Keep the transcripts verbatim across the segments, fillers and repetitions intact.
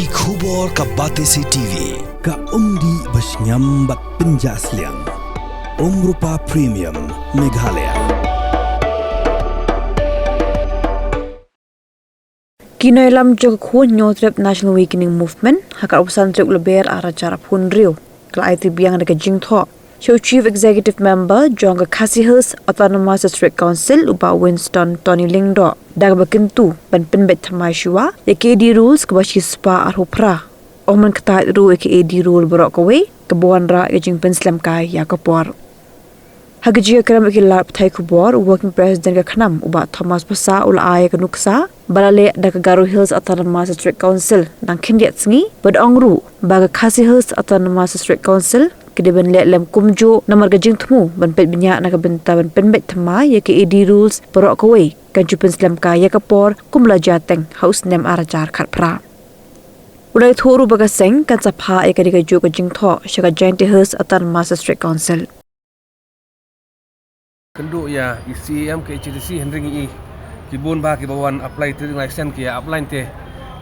Ki khubor ka Batesi T V, ka umdih ba shngiam bad pynjah sliang. Umrupa Premium, Meghalaya. Ki nongïalam jong ka Khun Hynñiewtrep National Awakening Movement, ha ka arphew san tarik u Lber arhajar arphew hynriew, ka la aiti biang da ka jingthoh sha u Chief Executive Member jong ka Khasi Hills Autonomous District Council, u Bah Winston Tony Lyngdoh, da kaba kyntu ban pynbeit thymmai shuwa ïa ka A D Rules kaba shispah arphew phra. Ym ban ktah ruh ïa ka A D Rule baroh kawei, kaba wanrah ïa ka jingpynslem kai ïa ka por. Ha ka jingïakren bad ki lad pathai khubor, u Working President ka KHNAM, u Bah Thomas Passah, u la ai ïa ka nuksa ba la leh da ka Garo Hills Autonomous District Council tang khyndiat sngi, bad ong ruh ba ka Khasi Hills Autonomous District Council ka dei ban leh lem kumjuh, namar ka jingthmu ban peit bniah na ka bynta ban pynbeit thymmai ïa ka A D Rules baroh kawei kan ju pynslem kai ïa ka por, kumba la jia teng ha u snem arhajar khatphra. U la ïathuh ruh ba ka seng kan sa phah ïa ka dei kajuh ka jingthoh sha ka Jaintia Hills Autonomous District Council. Kynduh ïa i C E M ka H A D C, hynrei ngi i ki bun ba kiba wan apply trading license ki ïa apply te,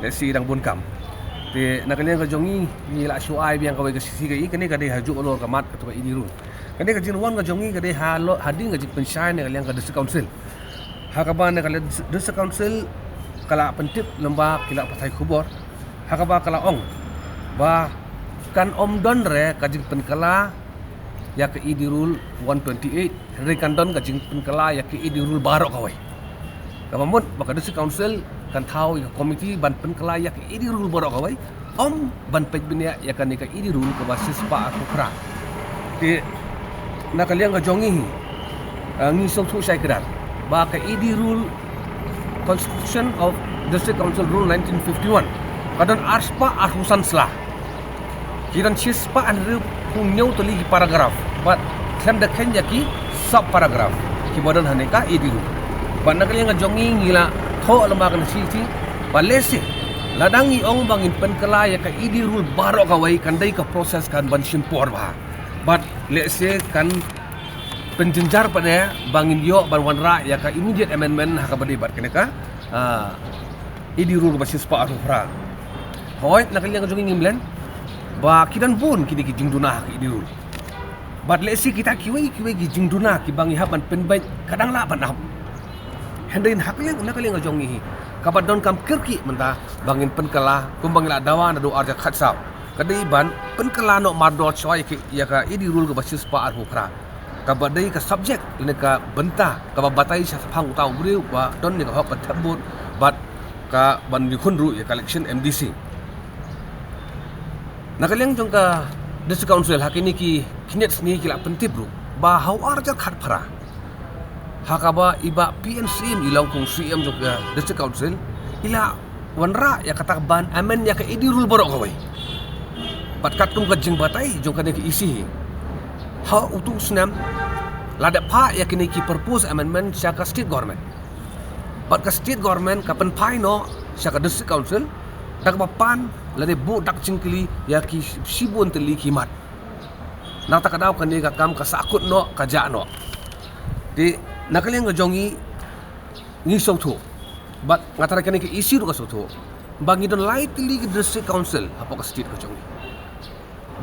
lehse dang bun kam. Te na ka liang ka jong ngi, ngi la shu ai biang kawei ka C C ka i, kane ka dei ha juh halor ka mat katu ka A D Rule. Kane ka jingwan ka jong ngi ka dei ha lo, hadien ka jingpynshai na ka liang ka District Council. Ha kaba na ka liang District Council ka la pyntip lyngba ki lad pathai khubor, ha kaba ka la ong ba kan ym don re ka jingpynkylla ïa ka A D Rule one twenty-eight, hynrei kan don ka jingpynkylla ïa ka A D Rule baroh kawei. Kaba mut ba ka District Council kan thaw ïa ka komiti ban pynkylla ïa ka A D Rule baroh kawei, ym ban peit bniah ïa kane ka A D Rule kaba shispah arphew phra. Te na ka liang ka jong ngi hi, ah, ngi sngewthuh shai kdar ba ka A D Rule, Constitution of District Council Rule nineteen fifty-one, ka don arspah arphew san sla. Ki don shispah hynriewphew hynñiew tylli ki paragraph, bad khlem da kheiñ ïa ki sub paragraph kiba don ha kane ka A D Rule. Bad na ka liang ka jong ngi, ngi la thoh lyngba kane ka shithi ba lehse lada ngi ong ba ngin pynkylla ïa ka A D Rule baroh kawei, kan dei ka process kan ban shim por bha. Bad lehse kan pynjynjar pat de ba ngin ïoh ban wanrah ïa ka immediate amendment ha kaba dei bad kane ka, ah, A D Rule kaba shispah arphew phra. Hooid, na ka liang ka jong ngi ngim len ba ki don bun kine ki jingduna ha ka A D Rule. Bad lehse kita kiwei kiwei ki jingduna kiba ngi hap ban pynbeit ka dang lah ban ap. Hynrei na ka liang, na ka liang ka jong ngi hi, kaba donkam kyrkieh mynta ba ngin pynkylla kumba ngi la dawa naduh arhajar khatsaw, ka dei ban pynkylla noh mardor shuwa ïa ka, ïa ka A D Rule kaba shispah arphew phra, kaba dei ka subject lane ka bynta kaba batai shaphang uta u briew ba don ïa ka hok ban thep vote bad ka ban ïakhun ruh ïa ka election M D C. Na ka liang jong ka District Council, ha kine ki khyndiat sngi ki la pyntip ruh ba ha u arhajar khatphra, ha kaba i Bah P N Syiem i long kum u C E M jong ka District Council, i la wanrah ïa kata ka ban amend ïa ka A D Rule baroh kawei. Bad katkum ka jingbatai jong kane ka E C hi, ha utu u snem la dep phah ïa kine ki proposed amendment sha ka State Government. Bad ka State Government ka pynphai noh sha ka District Council da kaba pan lane buh dak jingkylli ïa ki shibun tylli ki mat. Na kata ka daw kane ka kam ka sahkut noh, ka jah noh. Te na ka liang ka jong ngi, ngi sngewthuh, bad nga tharai kane ka E C ruh ka sngewthuh, ba ngi don lai tylli ki District Council hapoh ka state ka jong ngi.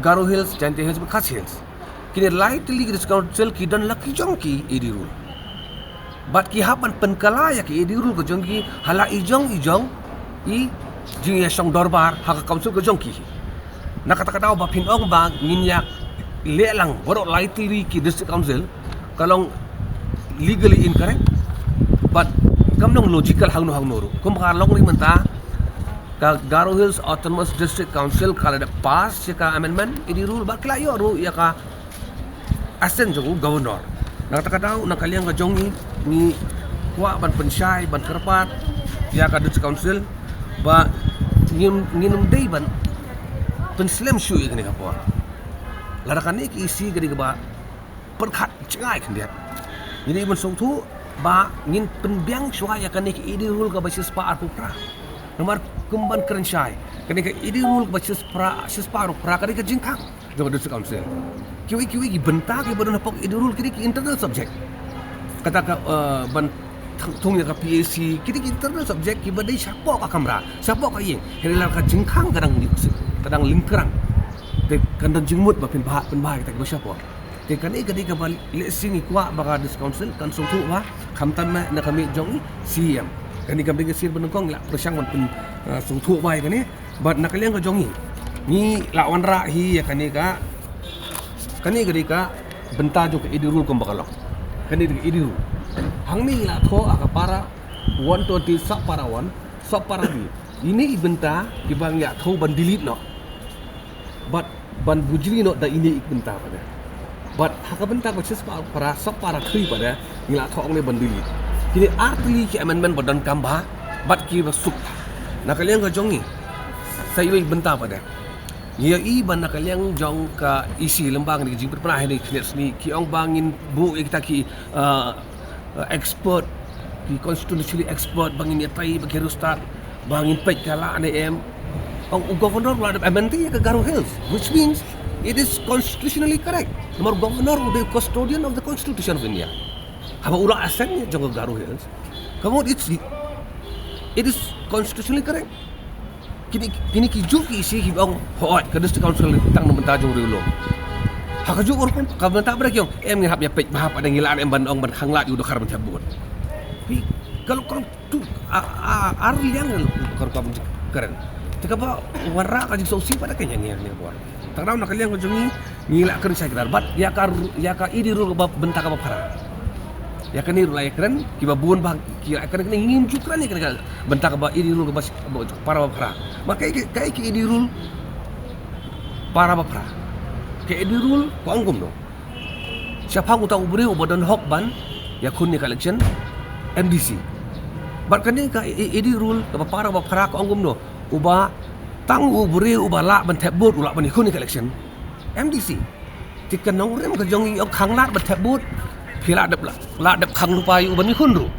Garo Hills, Jaintia Hills bad Khasi Hills. Kine lai tylli ki District Council ki don la ki jong ki A D Rule. Bad ki hap ban pynkylla ïa ki A D Rule ka jong ki ha la i jong i jong i jingïashong dorbar ha ka council ka jong ki. Na kata ka daw ba phin ong ba ngin ïa leh lang baroh lai tylli ki District Council, ka long legally incorrect. Bad kam long logical hangno hangno ruh. Kumba ka long ri mynta, ka Garo Hills Autonomous District Council ka la dep pass ïa ka amendment A D Rule bad ki la ïoh ruh ïa ka assent jong u Governor. Na kata ka daw, na ka liang ka jong ngi, ngi kwah ban pynshai, ban kyrpad ïa ka District Council ba ngin, ngin ym dei ban pynslem shuh ïa kane ka por. Lada kane ka E C ka dei kaba pyrkhat jngai khyndiat, ngi dei ban sngewthuh ba ngin pynbiang shuwa ïa kane ka A D Rule kaba shispah arphew phra. Namar kum ban kren shai, kane ka A D Rule kaba shispah, shispah arphew phra ka dei ka jingkhang jong ka District Council. Kiwei kiwei ki bynta kiba don hapoh A D Rule ki dei ki internal subject. Kata ka, eh, ban thung ïa ka P A C, kine ki internal subject kiba dei shapoh ka kamra, shapoh ka ïing. Hynrei lada ka jingkhang ka dang lyngkrang, te kan don jingmut ba pynbha, pynbha kita kiba shapoh. Te kane ka dei kaba lehse ngi kwah ba ka District Council kan sngewthuh bha, khamtam na ka miej jong i C E M. Kane kam dei ka sien ba nyngkong, la pyrshang ban pyn, uh, sngewthuh bha ïa kane. Bad na ka liang ka jong ngi, ngi la wanrah hi ïa kane ka, kane ka dei ka bynta jong ka A D rule kumba ka long. Kane ka dei ka A D rule. Hangne ngi la thoh ha ka para one twenty, sub para one, sub para B. Ine i bynta iba ngi la thoh ban delete noh. Bad ban bujli noh da ine i bynta pat de. Bad ha ka bynta ba shispah para, sub para three pat de, ngi la thoh hangne ban delete. Kine artylli ki amendment ba donkam bha, bad kiba suk. Na ka liang ka jong ngi, sa iwei i bynta pat de. Ngi ïohi ba na ka liang jong ka E C lyngba kane ka jingpynpra ha kine ki khyndiat sngi, ki ong ba ngin buh ïa kita ki, uh, uh, expert, ki constitutionally expert, ba ngin ïatai bad ki riewstad, ba ngin peit ka lah ne em. Ong u governor u la dep amend ïa ka Garo Hills, which means it is constitutionally correct. Namar u governor u dei custodian of the Constitution of India. Haba u la assent ïa jong ka Garo Hills, ka mut it's, it is constitutionally correct. Kine, kine ki juh ki E C kiba ong, hooid, ka District Council tang na bynta jong u riewlum. Ha ka juh ka rukom, ka bynta ba ki ong, em, ngi hap ïa peit bha pat de, ngi lah ne em ban ong ban khanglad ïa u Dkhar ban thep vote. Phi, ka long, ka long tu, a, a, ar liang ka rukom kren. Te kaba wanrah ka jingsngewsih pat de ka ïa ngi, ïa ngi ka bor. Tang na ka liang ka jong ngi, ngi la kren shai kdar bad ïa ka ru-, ïa ka A D rule kaba bynta kaba phra. Ïa kane ruh la ïa kren, kiba bun ba ki la kren, kane ngim ju kren ïa kane ka bynta kaba A D rule kaba sh-, kaba para ba phra. Ma kaei, kaei ka A D rule para ba phra. Ka A D rule ka ong kumno? Shaphang uta u briew uba don hok ban ïakhun ïa ka election M D C. Bad kane ka A-, A-, A D rule kaba para ba phra ka ong kumno? Uba tang u briew uba lah ban thep vote u lah ban ïakhun ïa ka election M D C. Te ka nongrim ka jong ngi ong khanglad ban thep vote, phi lah dep, lah dep khang lypa ïa u ban ïakhun ruh.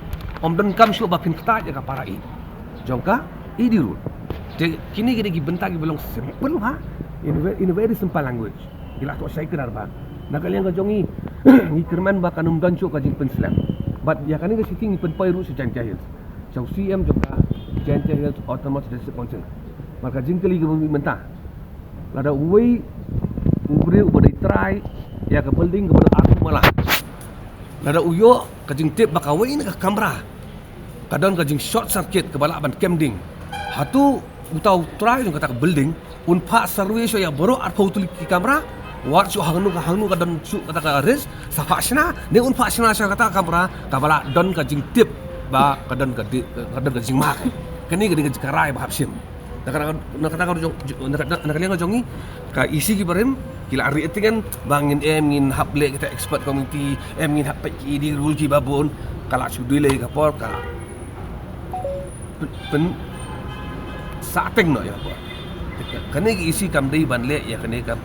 Ym donkam shuh ba phin ktah ïa ka para i jong ka A D rule. Te kine ki dei ki bynta kiba long simple bha, in ve-, in a very simple language. Ki la thoh shai kdar bha. Na ka liang ka jong ngi, ngi kyrmen ba kan ym don shuh ka jingpynslem. Bad ïa kane ka shithi ngi pynpoi ruh sha Jaintia Hills, sha u C E M jong ka Jaintia Hills Autonomous District Council. Bad ka jingkylli kaba mih mynta, lada uwei u briew uba dei trai ïa ka building kaba don arphew mala, lada u ïoh ka jingtip ba kawei na ka kamra ka don ka jing short circuit kaba lah ban kem ding, hato uta u trai jong kata ka building un phah survey shuwa ïa baroh arphew tylli ki kamra, wat shuh hangno ka, hangno ka don shuh kata ka risk, sa phah shna, ne un phah shna shuwa kata ka kamra kaba lah don ka jingtip ba ka don ka di-, ka don ka jingma? Kane ka dei ka jingkharai ba hap shim. Na ka, na ka, na ka, na ka, na ka liang ka jong ngi, ka E C kiba rim ki la rieh tyngen ba ngin em, ngin hap leh kita expert committee, em, ngin hap peit ki A D rule kiba bun. Ka la shu delay ka por, ka la pyn, pyn, sa teng noh ïa ka por. Kane ka E C kam dei ban leh ïa kane ka,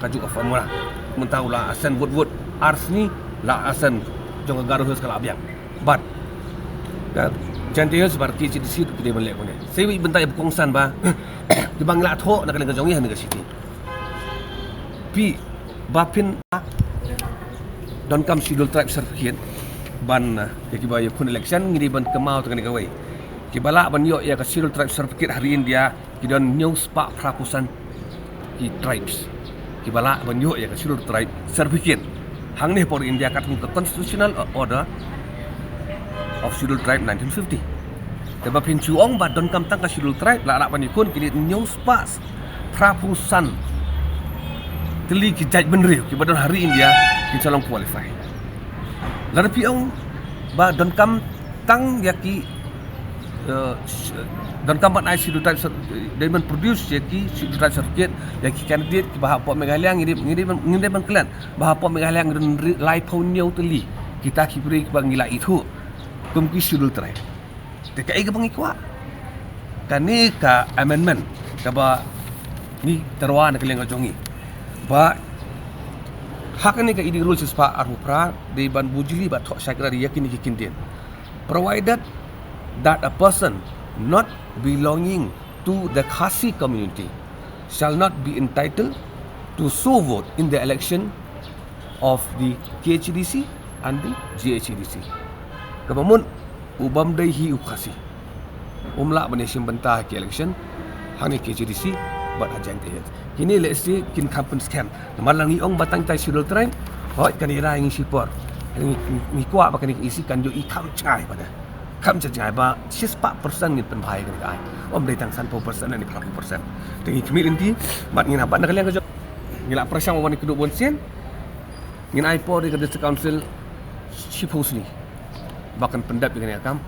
ka juh ka formula. Mynta u la assent vote, vote ar sngi, la assent jong ka Garo Hills ka la biang. Bad ka Jaintia Hills bad K H A D C ki dei ban leh kumne. Sa iwei i bynta iba kongsan ba kiba ngi la thoh na ka liang ka jong ngi ha kane ka shithi. Phi, ba phin donkam Scheduled Tribe certificate ban, eh, ïa kiba ïakhun election, ngi dei ban kynmaw tang kane kawei. Kiba lah ban ïoh ïa ka Scheduled Tribe certificate ha ri India ki don hynñiew spah phraphew san ki tribes kiba lah ban ïoh ïa ka Scheduled Tribe certificate hangne hapoh ri India katkum ka Constitutional Order of Scheduled Tribe nineteen fifty. Te ba phin shu ong ba donkam tang ka Scheduled Tribe, la lah ban ïakhun, kine hynñiew spah phraphew san tylli ki jaitbynriew kiba don ha ri India kin sa long qualify. Lada phi ong ba donkam tang ïa ki, eh, sh-, donkam ban ai Scheduled Tribe cer-, dei ban produce ïa ki Scheduled Tribe certificate ïa ki candidate kiba hapoh Meghalaya, ngi dei, ngi dei ban, ngi dei ban klet ba hapoh Meghalaya ngi don ri-, laiphew hynñiew tylli kita ki briew kiba ngi la ithuh kum ki Scheduled Tribe. Te kaei kaba ngi kwah? Kane ka amendment kaba ngi tyrwa na ka liang ka jong ngi, ba ha kane ka A D rule shispah arphew phra dei ban bujli bad thoh shai kdar ïa kine ki kyntien. Provided that a person not belonging to the Khasi community shall not be entitled to sow vote in the election of the K H A D C and the J H A D C. Kaba mut U bym dei hi u Khasi. Um lah ban ïashim bynta ha ki election hangne K H A D C bad ha Jaintia Hills. Kine lehse kin kham pynskhem. Namar lada ngi ong ba tang tai Scheduled Tribe, hooid kan ïada ngi shipor. Ngi, ngi kwah ba kane ka E C kan ïohi kham jngai bad kham jngai ba shispah percent ngin pynbha ïa kane ka aiñ. Um dei tang sanphew percent ne phraphew percent. Te ngi khmih lynti bad ngin hap ban da ka liang ka jong ngi la pyrshang wan ïa ka duh bun sien. Ngin ai por ïa ka District Council shiphew sngi ba kan pyndep ïa kane ka kam.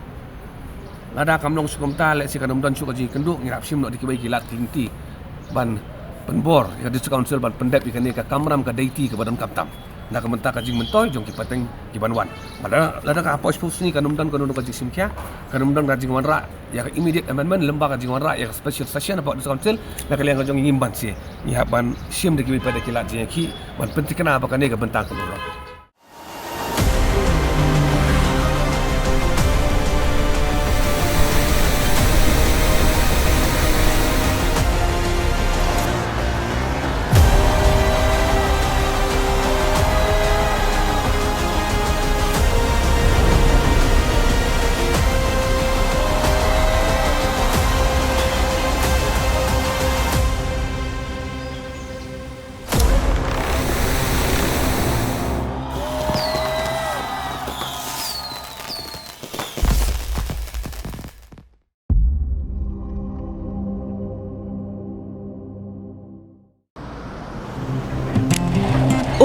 Lada kam long shu kumta, lehse kan ym don shuh ka jingkynduh, ngin hap shim noh da kiwei ki lad ki lynti ban pynbor ïa ka District Council ban pyndep ïa kane ka kamram ka deiti kaba donkam tam na ka bynta ka jingmyntoi jong ki pateng ki ban wan. Bad lada, lada ka hapoh shiphew sngi kan ym don, kan ym don ka jingshim khia, kan ym don ka jingwanrah ïa ka immediate amendment lyngba ka jingwanrah ïa ka special session hapoh District Council, na ka liang ka jong ngi ngim banse. Ngi hap ban shim da kiwei pat da ki lad jingïakhih ban pynthikna ba kane ka bynta kan long.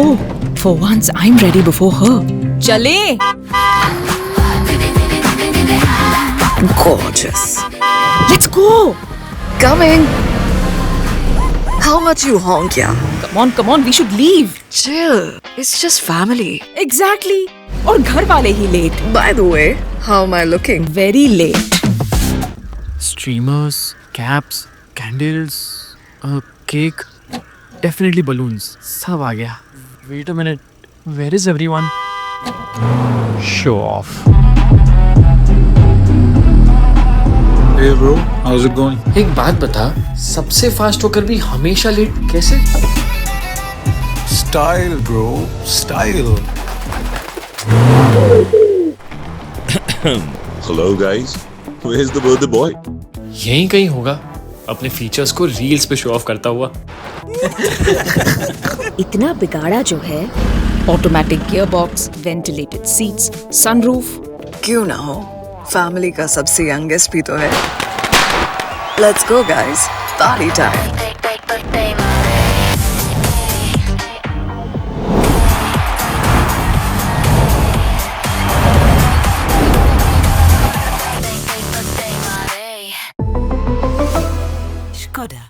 Oh, for once I'm ready before her. चले। Gorgeous. Let's go. Coming. How much you honk, yeah? Come on, come on, we should leave. Chill. It's just family. Exactly. और घर वाले ही late. By the way, how am I looking? Very late. Streamers, caps, candles, a cake, definitely balloons. सब आ गया. Wait a minute. Where is everyone? Show off. Hey bro, how's it going? एक बात बता, सबसे फास्ट होकर भी हमेशा लेट कैसे? Style bro, style. Hello guys, where's the birthday boy? यहीं कहीं होगा, अपने फीचर्स को रील्स पे शो ऑफ करता हुआ. इतना बिगाड़ा जो है. Automatic gearbox, ventilated seats, sunroof. क्यों ना हो, फैमिली का सबसे यंगेस्ट भी तो है. Let's go guys, party time. Skoda.